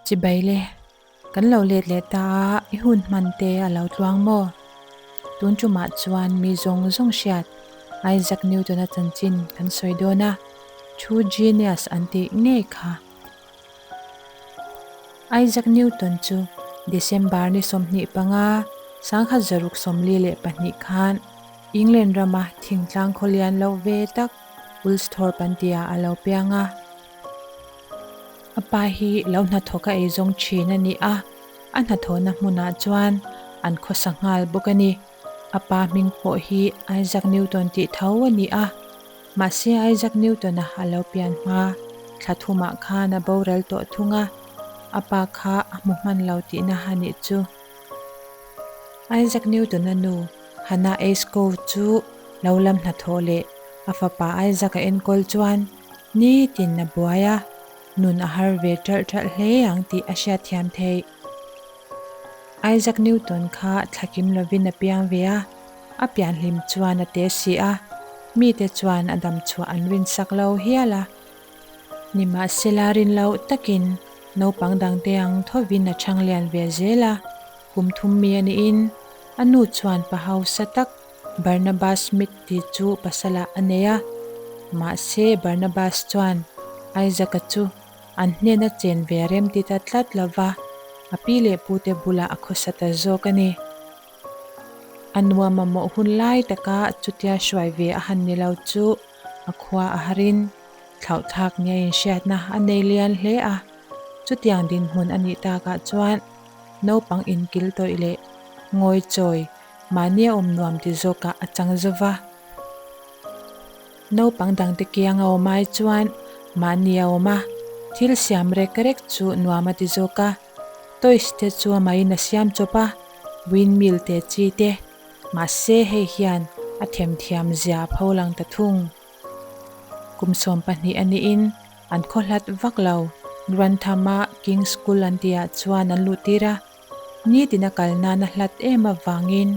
Chibai le, kan lo let leh ta a, i hun hman te a lo tluang maw? Tun tumah chuan mi zawng zawng hriat Isaac Newton-a chanchin kan sawi dawn a, thu genius an tih ngei kha. Isaac Newton chu December ni 25, 1642 khan England rama thingtlang khawlian lo ve tak Woolsthorpe an tihah a lo piang a. A pa hi lo hnathawk a eizawng thin a ni a, a hnathawhna hmunah chuan an khawsa nghal bawk a ni. A pa hming pawh hi Isaac Newton tih tho a ni a, mahse Isaac Newton-a a lo pian hma thla thumah khan a boral tawh thung a, a pa kha a hmu hman lo tihna a nih chu. Isaac Newton-a nu Hannah Ayscough chu lo lam hnathawh leh a fapa Isaac a enkawl chuan Nitin a buai a, nun a har ve ṭalh ṭalh hle ang tih a hriatthiam theih. Isaac Newton kha thlakim lovin a piang ve a, a pianhlim chuan a te si a, mite chuan a dam chhuah an rinsak lo hial a. Nimahsela rin loh takin naupang dangte ang thovin a chhang lian ve zel a, kum thum mi a niin a nu chuan pa hausa tak Barnabas Smith tih chu pasalah a nei a, mahse Barnabas chuan Isaac-a chu an hnena chen ve rem ti ta tlat lo va, a pi leh pute bulah a khawsa ta zawk a ni. A nuam mamawh hun lai taka chutia hruai ve a han ni lo chu a khua a harin thlauhthlak nia inhriatna a nei lian hle a, chutiang dinhmun a nih takah chuan naupang inkil tawih leh ngawi chawi Mahni a awm nuam ti zawkah a chang zo va. Naupang dangte kiang a awm ai chuan mahni a awm a, thil siam rek rek chu nuam a ti zawk a. Toys te chu amahin a siam chawp a, windmill te chi te. Mahse hei hian a themthiam zia a pho lang ta thung. Kum 12 a niin an khaw hlat vak lo. Grantham-a King's School an tihah chuan an luhtir a. Nitin a kal nan a hlat em avangin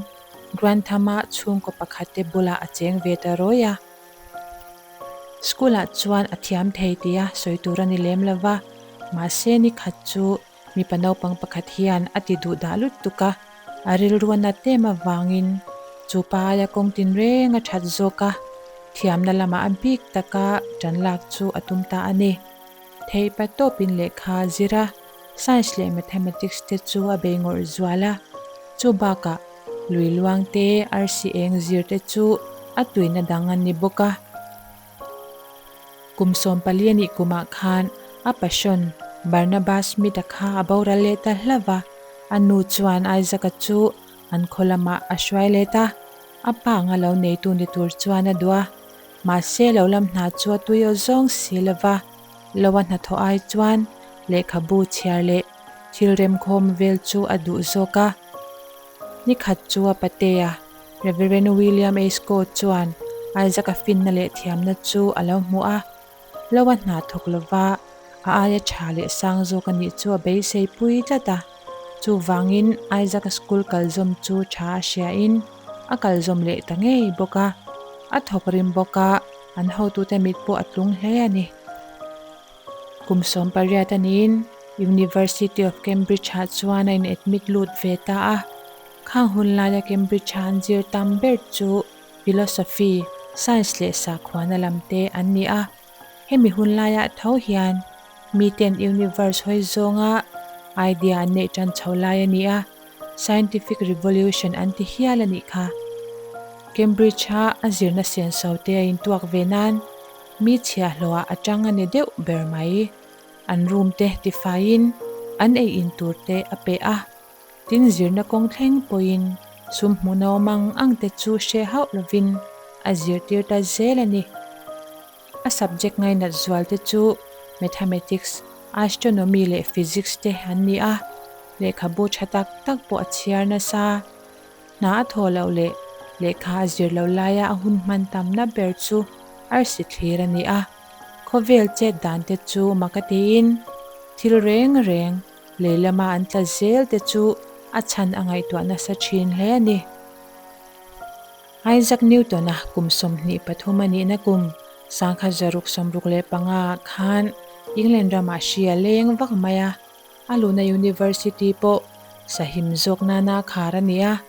Grantham-a chhungkaw pakhat te bulah a cheng ve ta rawi a. School-ah chuan a thiam thei tia sawi tur a ni lem lo va, mahse ni khat chu mipa naupang pakhat hian a ti duh dah lutuk a, a rilru a nat em avangin chu pa aia kawng tinreng a that zawk a, thiamna lamah a bik taka tan lak chu a tum ta a ni. Theihpa tawpin lehkha a zir a, Science leh Mathematics te chu a bei ngawrh zual a, chu bakah lui luang te, arsi eng zir te chu a tuina dang an ni bawk a. Kum 14 a nih kumah khan a passion Barnabas Smith-a kha a boral leh ta hlauh va, a nu chuan Isaac-a chu an khaw lamah a hruai let a, a pa anga lo neitu ni tur chuan a duh a. Mahse lo lam hna chu a tui aw zawng si lo va, lo a hnathawh ai chuan lehkhabu chhiar leh thil remkhawm vel chu a duh zawk a. Ni khat chu a patea Reverend William A. Scott chuan Isaac-a finna leh thiamna chu a lo hmu a, lo a hna thawk lo va, a aia tha leh sang zawk a nih chu a beisei pui tlat a. Chuvangin Isaac-a school kal zawm chu tha a hriain a kal zawm leh ta ngei bawk a, a thawk rim bawk a, an hotute mit pawh a tlung hle a ni. Kum 18 a niin University of Cambridge-ah chuan a in admit lut ve ta a, khang hun laia Cambridge-a an zir tam ber chu Philosophy, Science leh Sakhuana lam te an ni a, hemi hun laiah tho hian miten universe hawi zawnga idea an neih tan chho lai a ni a, Scientific Revolution an ti hial a nih kha. Cambridge-a a zirna senso te a intuak ve nan mi chhiahhlawhah a tang a ni deuh ber mai. An room te tifaiin an ei in tur te a pe a, tin zirna kawng thleng pawhin sum hmuhna awm ang ang te chu hre hauh lovin a zirtir ta zel a ni. A subject ngainat zual te chu Mathematics, Astronomy leh Physics te an ni a, lehkhabu tha tak tak pawh a chhiar nasa. Hna a thaw loh leh lehkha a zir lo laia a hun hman tamna ber chu arsi thlir a ni a, khawvel chet dan te chu mak a tiin thil reng reng lei lama an tla zel te chu a chhan a ngaihtuah nasa thin hle a ni. Isaac Newton-a kum 23 a nihna kum 1665 ah khan England ramah hri a leng vak mai a. A luhna University pawh sahim zawk nana khar a ni a,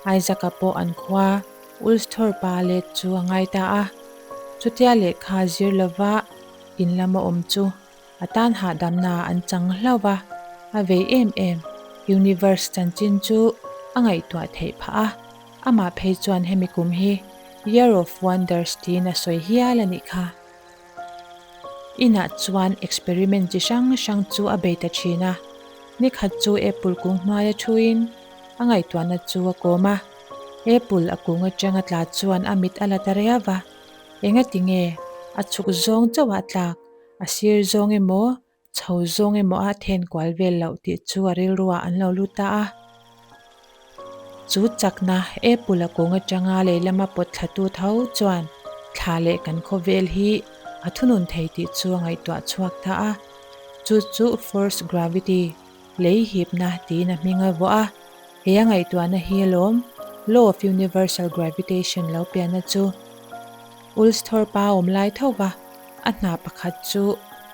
Isaac-a pawh an khua Ulsthorpe-a let chu a ngai ta a. Chutia lehkha zir lova in lama awm chu a tan hahdamna an chang hlauh va, a vei em em. Universe chanchin chu a ngaihtuah theih phah a, amah phei chuan hemi kum hi Year of Wonders tiin a sawi hial a nih kha. Inah chuan experiment chi hrang hrang chu a bei ta thin a, nikhat chu apple kung hnuaia thuin a ngaihtuahna chu a kawm a, apple a kung atanga tla chuan a mit a la ta riau va, engati nge a chhuk zawng chauh ah tlak, a sir zawng emaw chho zawng emaw a then kual vel loh tih chu a rilruah an lo lut ta a. Chu chakna apple a kung atanga leilama pawt thlatu tho chuan thla leh kan khawvel hi a thunun thei tih chu a ngaihtuah chhuak ta a. Chu chu force gravity, lei hipna tiin a hming a vuah a. He a ngaihtuahna hi alawm law of universal gravitation lo pianna chu. Ulsthorpe-a awm lai tho va, a hna pakhat chu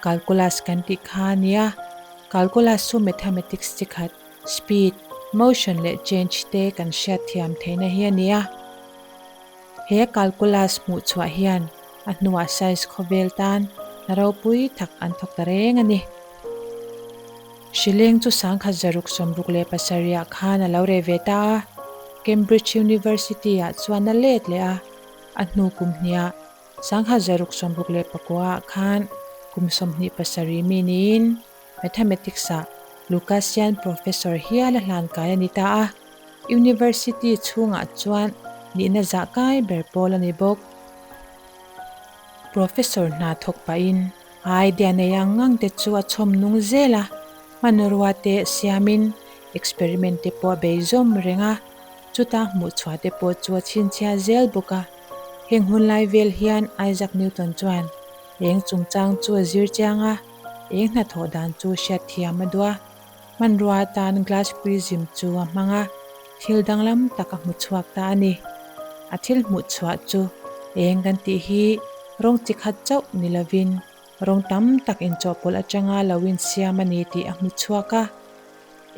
calculus kan tih kha a nia. Calculus chu mathematics chi khat, speed, motion leh change te kan hriat thiam theihna hi a ni a. He calculus hmuh chhuah hian a hnuah science khawvel tan hna ropui tak an thawk ta reng a ni. Hrileng chu 1667 ah khan a lo reh ve ta a, Cambridge University-ah chuan a let leh a. A hnu kum hniah 1669 ah khan kum 27 mi niin Mathematics-ah Lucasian Professor hial a hlan kai a ni ta a. University chhungah chuan nihna zah kai ber pawl a ni bawk. Professor hna thawk pahin a idea nei ang ang te chu a chhawm nung zel a, hmanrua te siamin experiment te pawh a bei zawm reng a. Chuta hmuhchhuah te pawh chu a chhinchhiah zel bawk a. Heng hun lai vel hian Isaac Newton chuan eng chungchang chu a zir chiang a, eng hnathawh dan chu hriatthiam a duh a. Hmanrua atan glass prism chu a hmang a, thil danglam tak a hmu chhuak ta a ni. A thil hmuhchhuah chu eng kan tih hi rawng chi khat chauh ni lovin rawng tam tak inchawhpawlh atanga lo insiam a ni tih a hmu chhuak a.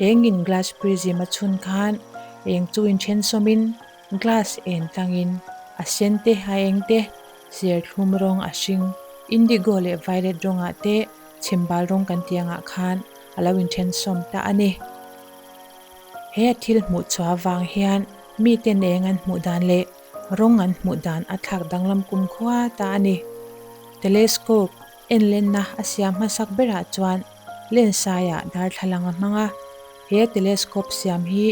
Engin glass prism a chhun khan eng chu inthen sawmin glass en tlangin a sen te a eng te serthlum rawng a hring indigo leh violet rawngah te chhimbal rawng kan tih angah khan a lo inthen sawm ta a ni. He a thil hmuh chhuah avang hian miten eng an hmuh dan leh rawng an hmuh dan a thlak danglam kumkhua ta a ni. Telescope enlenna a siam hmasak berah chuan Lensaiah darthlalang a hmang a, he telescope siam hi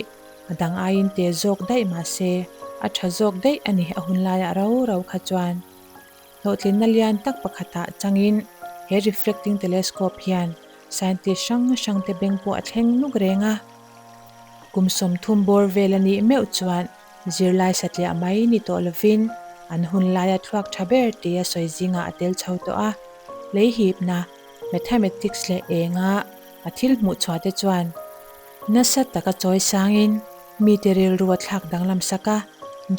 a dang aiin te zawk daih mah se a tha zawk daih a ni a hun laiah ro ro kha chuan. Hlawhtlinna lian tak pakhatah changin he reflecting telescope hian scientist hrang hrang te beng pawh a thleng nuk reng a. Kum 30 bawr vel a nih meuh chuan zirlai satliah mai ni tawh lovin an hun laia thluak tha ber tia sawi zingah a tel chho tawh a, lei hipna Mathematics leh enga a thil hmuh chhuah te chuan nasa taka chawi sangin mite rilru a thlak danglam sak a,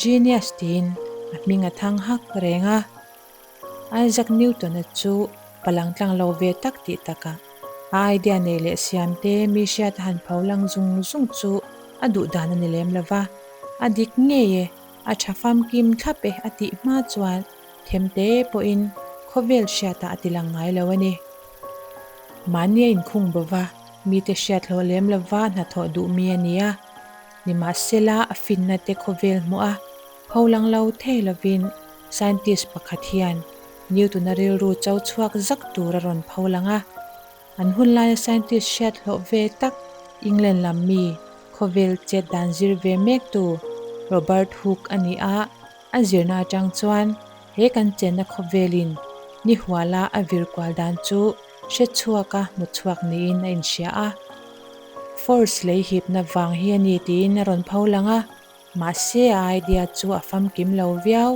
genius tiin a hming a thang hak reng a. Isaac Newton-a chu palang tlang lo ve tak tih takah a idea nei leh siam te mi hriat a han pho lang zung zung chu a duh dan a ni lem lo va, a dik ngei e, a tha famkim thlap e a tih hma chuan Themte pawhin khawvel hriatah a ti lang ngai lo a ni. Mahni a inkhung bo va, mite hriat hlawh lem lova hnathawh duh mi a ni a. Nimahsela a finna te khawvel hmuh a pho lang lo thei lovin scientist pakhat hian Newton-a rilru cho chhuak zak tur a rawn pho lang a. An hun laia scientist hriat hlawh ve tak England lam mi khawvel chet dan zir ve mektu Robert Hooke a ni a. A zirna atang chuan he kan chenna khawvelin ni huala a vir kual dan chu hre chhuaka hmu chhuak niin a inhria a. Force lei hipna vang hi a ni tiin a rawn pho lang a, mahse a idea chu a famkim lo viau.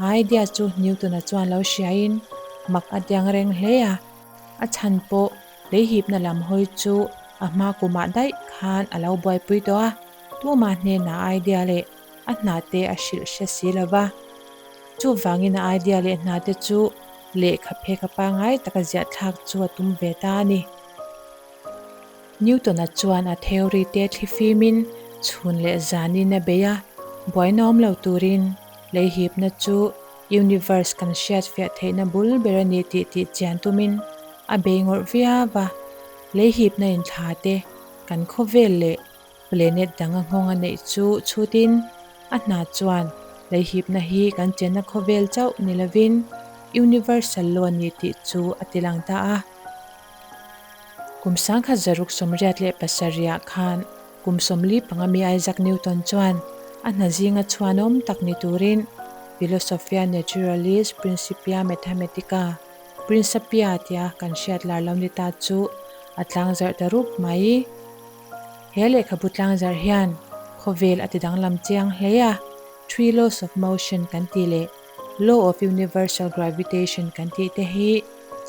A idea chu Newton-a chuan lo hriain mak a tiang reng hle a, a chhan pawh lei hipna lam hawi chu a hma kumah daih khan a lo buaipui tawh a, tumah hnenah idea leh a hna te a hrilh hre si lo va. Chuvangin a idea leh hna te chu lehkha phek a pangngai taka ziah thlak chu a tum ve ta a ni. Newton-a chuan a theory te thlifimin chhun leh zanin a bei a, buaina awm lo turin lei hipna chu universe kan hriatfiah theihna bul ber a ni tih tih chian tumin a bei ngawrh viau a, lei hipna inthla te kan khawvel leh Planet dang a nghawng a neih chu chhutin a hna chuan leihipna hi kan chenna khawvel chauh ni lovin universal law a ni tih chu a ti lang ta a. Kum 1987ah khan kum 45 mi Isaac Newton chuan a hna zinga chhuanawm tak ni turin Philosophia Naturalis Principia Mathematica, Principia tia kan hriat lar lo ni ta chu a tlangzarh ta rup mai. He lehkhabu tlangzarh hian khawvel a ti danglam chiang hle a, Three Laws of Motion kan tih leh Law of Universal Gravitation kan tih te hi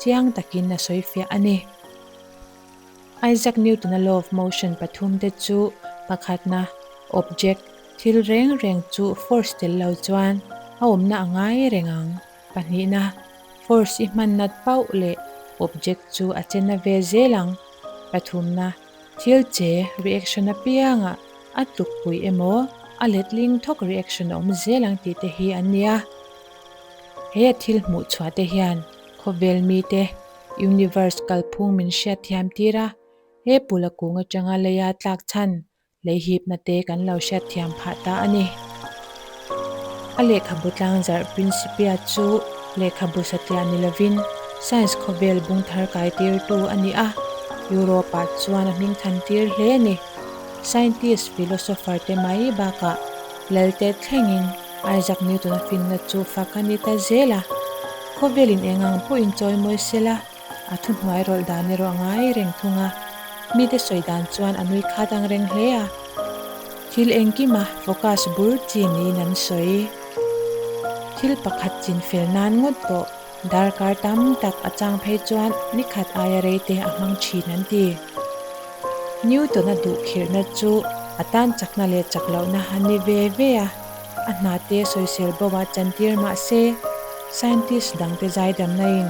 chiang takin a sawi fiah a ni. Isaac Newton-a Law of Motion pathum te chu pakhatna, object, thil reng reng chu force tel lo chuan a awmna a ngai reng ang, pahnihna, force i hman nat pauh leh object chu a che na ve zel ang, pathumna, Thil che reaction apiangah a tlukpui emaw a letling thawk reaction a awm zel ang tih te hi an nia. He a thil hmuh chhuah te hian khawvel mite universe kalphung min hriat thiam tir a, he pula kung atanga leia tlak chhan lei hipna te kan lo hriat thiam phah ta a ni. A lehkhabu tlangzarh Principia chu lehkhabu satliah ni lovin science khawvel bung thar kai tirtu a ni a, Europe-ah chuan a hming than tir hle a ni. Scientist, philosopher te mai bakah Lalte thlengin Isaac Newton-a finna chu fak a ni ta zel a, khawvelin eng ang pawhin chawimawi sela a thuhnuai rawlh dan erawh a ngai reng thung a, mite sawi dan chuan a nui khat ang reng hle a. Thil engkima focus bur chi niin an sawi. Thil pakhat chin fel nan ngawt pawh darkar tam tak a chang phei chuan ni khat aia rei te a hmang thin an ti. Newton-a duh khirhna chu a tan chakna leh chak lohna a ni ve ve a, a hna te sawisel bo ah chantir mah se scientist dangte zaidamna in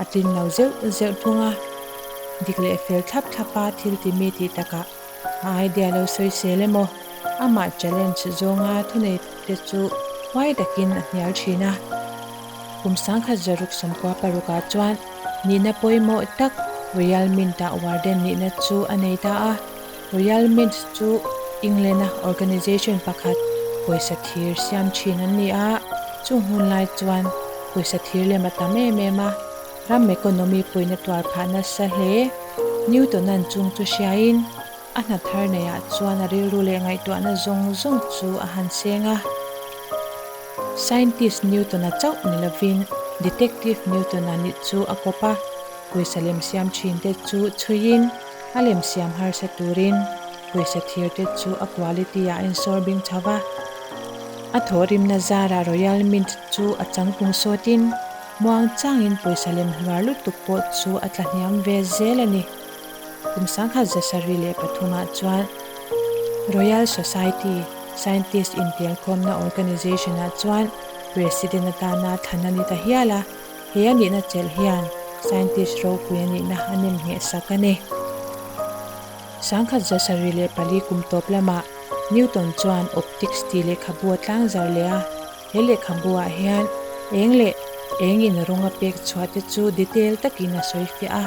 a tlin lo zeuh zeuh thung a, dik leh fel thlap thlapa thil ti mi tih takah A idea lo sawisel emaw, amah challenge zawnga thuneite chu huai takin a hnial thin a. Kum 1996 ah chuan nihna pawimawh tak Royal Mint-ah warden nihna chu a nei ta a. Royal Mint chu England-a organisation pakhat pawisa thir siam thin an ni a, chung hun lai chuan pawisa thir lem a tam em em a. Ram economy puina tuar phah nasa hle. Newton-a'n chung chu hriain a hna thar neihah chuan a rilru leh ngaihtuahna zawng zawng chu a han seng a. Scientist Newton-a chauh ni lovin Detective Newton-a nih chu a kawp a, pawisa lem siam thinte chu chhuiin a lem siam harsa turin pawisa thirte chu a quality-ah a insawr bing chho va. A thawhrimna zarah Royal Mint chu a changtlung sawtin Muang changin pawisa lem hluar lutuk pawh chu a tla hniam ve zel a ni. Kum 1973 ah chuan Royal Society Scientist intialkhawmna organisation ah chuan President atana thlan a ni ta hial a, he a nihna chelh hian scientist ropui a nihna a nem ngheh sak a ni. 1974 kum tawp lamah Newton chuan Optics tih lehkhabu a tlangzar leh a. He lehkhabu ah hian eng leh eng in rawng a pek chhuah te chu detail takin a sawi fiah a,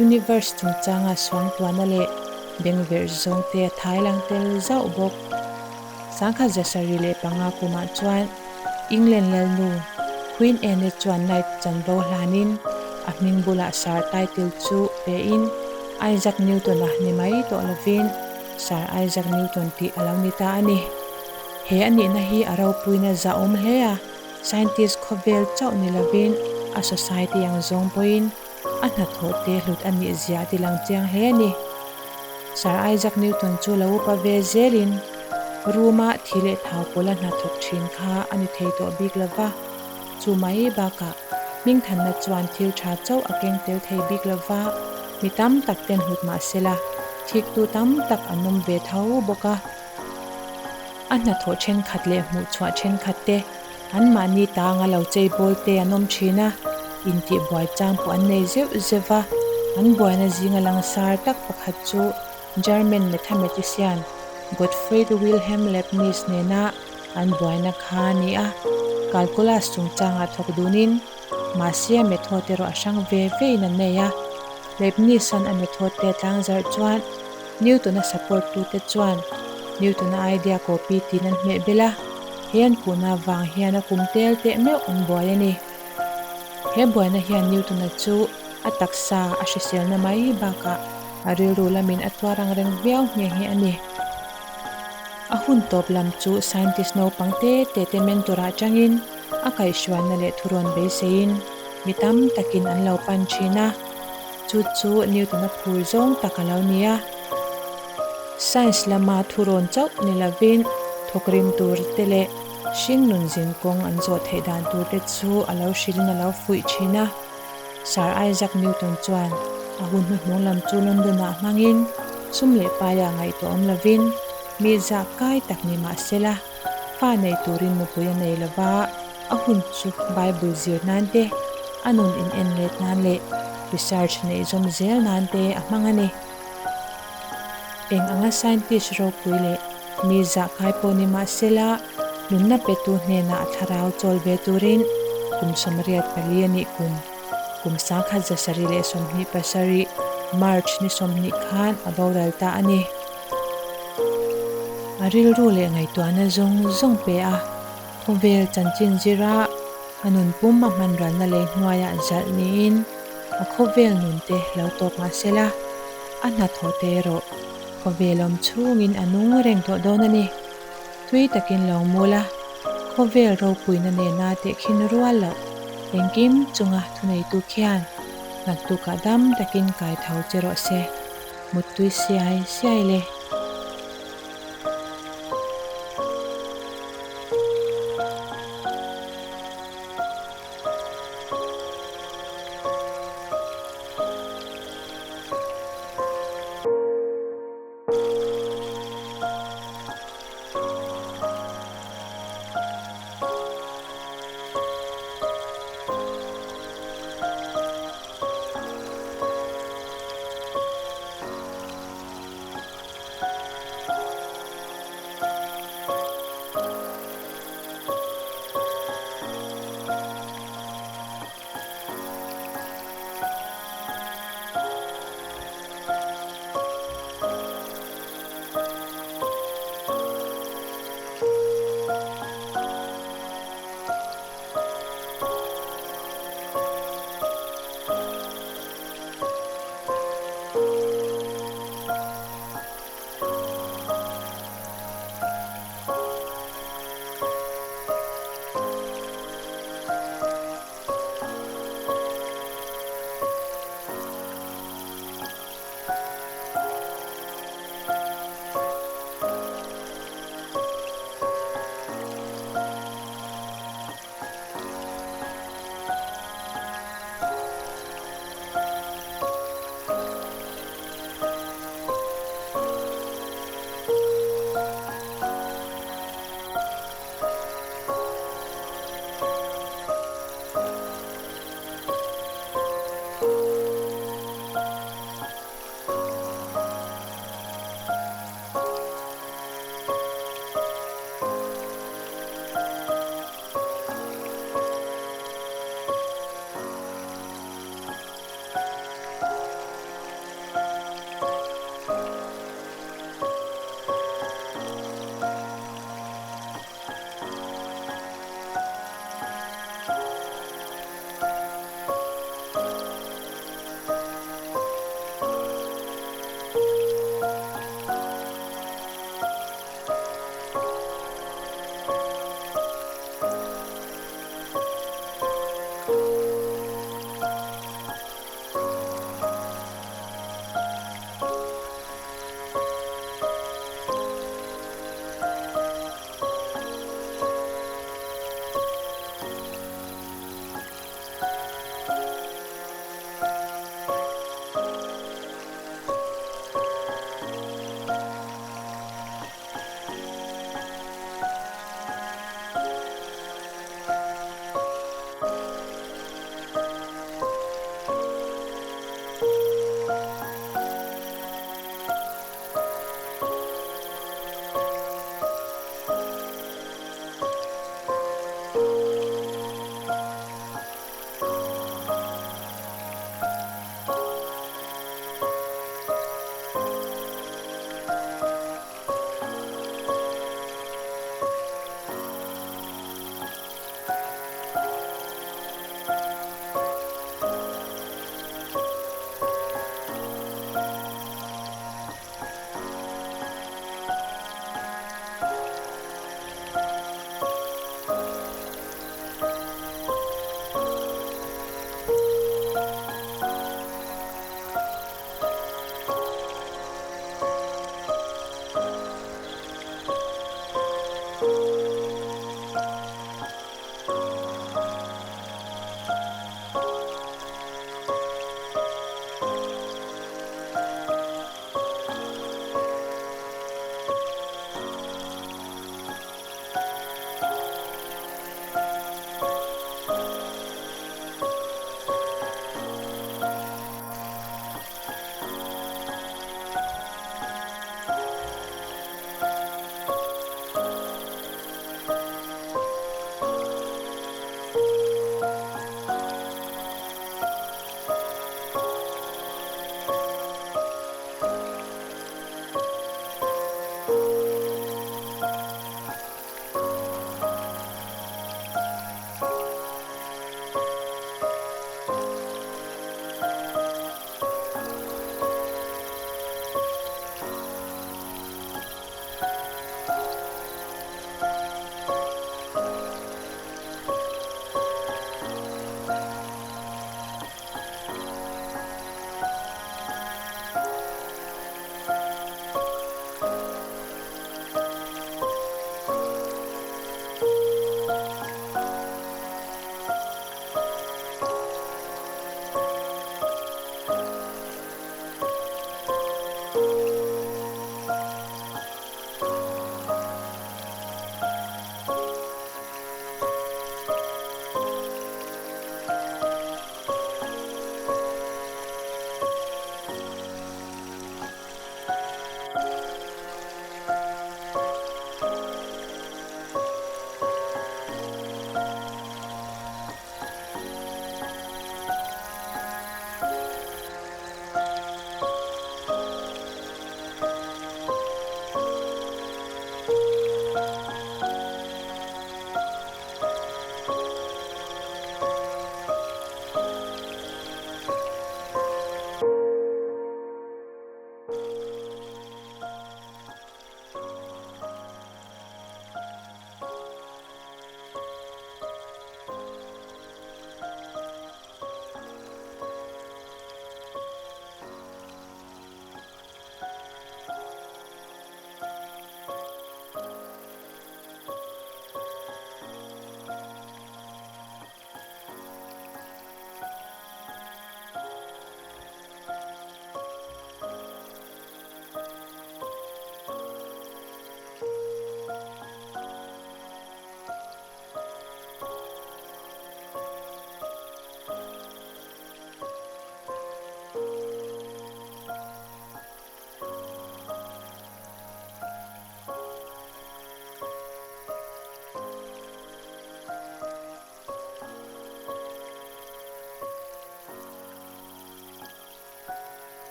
universe chungchanga suangtuahna leh bengverh zawng te a thai lang tel zauh bawk. 1975 kumah chuan England lalnu Queen Anne chuan Knight chanvo hlanin a hming bulah Sir title chu pein Isaac Newton-a ni mai tawh lovin Sir Isaac Newton tih a lo ni ta a ni. He a nihna hi a ropuina zahawm hle a, scientist khawvel chauh ni lovin a society ang zawng pawhin a hnathawh te hlut a nih zia a ti lang chiang hle a ni. Sir Isaac Newton chu lo upa ve zelin room-a thi leh thau pawla hnathawk thin kha a ni thei tawh bik lo va, chu mai bakah hmingthanna chuan thil tha chauh a keng tel thei bik lo va, mi tam tak ten hlut mah sela thiktu tam tak an awm ve tho bawk a. A hnathawh thenkhat leh hmuhchhuah thenkhat te anmahni tanga lo chei bawl te an awm thin a, intihbuai chang pawh an nei zeuh zeuh va, an buaina zinga langsar tak pakhat chu. German mathematician Gottfried Wilhelm Leibniz nena an buaina kha a ni a, calculus chungchangah thawk dunin mahse a method erawh a hrang ve vein an nei a. Leibniz-a'n a method te tlangzarh chuan Newton-a support tute chuan Newton-a idea copy tiin an hmeh bel a, he an puhna avang hian a kum tel teh meuh an buai a ni. He buaina hian Newton-a chu a taksa a hriselna mai bakah a rilru lamin a tuar ang reng viau nghe nghe a ni. A hun tawp lam chu scientist naupang te te te mentor ah tangin a kaihhruaina leh thurawn beiseiin mi tam takin an lo pan thin a, chu chu Newton-a phur zawng tak a lo ni a. Science lama thurawn chauh ni lovin thawkrim tur te leh hring nun zin kawng an zawh theih dan tur te chu a lo hrilhin a lo fuih thin a. Sir Isaac Newton chuan a hun hnuhnung lam chu London-ah hmangin sum leh paia ngaihtuah awm lovin mi zah kai tak ni mah sela, fa nei turin nupui a nei lova, a hun chu Bible zir nan te, a nun in en let nan leh research neih zawm zel nan te a hmang a ni. Eng anga scientist ropui leh mi zah kai pawh ni mah sela, nunna petu hnenah a thlarau chawl ve turin kum 84 a nih kum, kum 1727 March ni 20 khan a boral ta a ni. A rilru leh ngaihtuahna zawng zawng pe a, khawvel chanchin zira a nun pum a hman ralna lei hnuaiah zalh niin a khawvel nun te lo tawp mah sela, a hnathawh te erawh khawvel awm chhungin a nung reng tawh dawn a ni. Tui takin lo mul a, khawvel ropuina nena tehkhin rual loh engkim chunga thuneitu khian naktukah dam takin kai tho che rawh se. Muttui siai siai le.